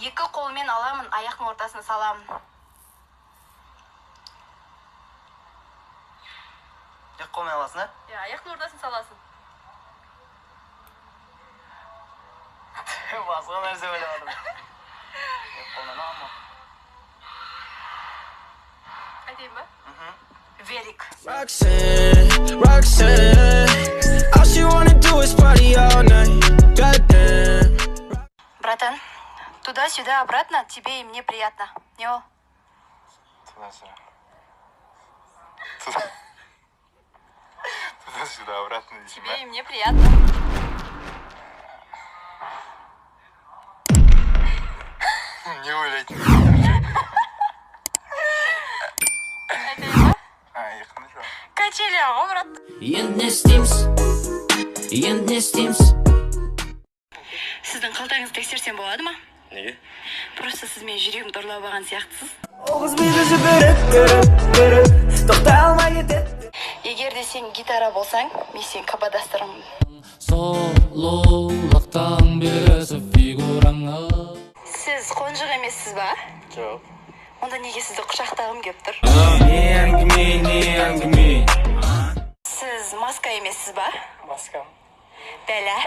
Екі қолмен аламын, аяқтың ортасына саламын. Екі қолмен аласың, а? Иә, аяқтың ортасына саласың. Басқа нәрсе ойлап жатырмын. Екі қолмен аламын. Айтайын ба? Велик. Roxanne, Roxanne, all she wanna do is party all night. Goddamn. Братан, туда-сюда, обратно, тебе и мне приятно. Не ол? Туда-сюда. Туда. Туда-сюда, обратно дейсің Тебе ба? и мне приятно. Не ойлайтын? Айтайын ба? А, и қандай жауап? Качели ғой, брат. Енді не істейміз? Енді не істейміз? Сіздің қалтаңызды тексерсем болады ма? Неге? Просто сіз менің жүрегімді ұрлап алған сияқтысыз. Ол қыз миды жіберіп, беріп, беріп, тоқтай алмай кетеді. Егер де сен гитара болсаң, мен сенің каподастрыңмын. Сұлулықтың белгісі фигураңа. Сіз қонжық емессіз ба? Жоқ. Онда неге сізді құшақтағым келіп тұр? Не әңгіме, не әңгіме? Сіз маска емессіз ба? Маскам. Бәлә.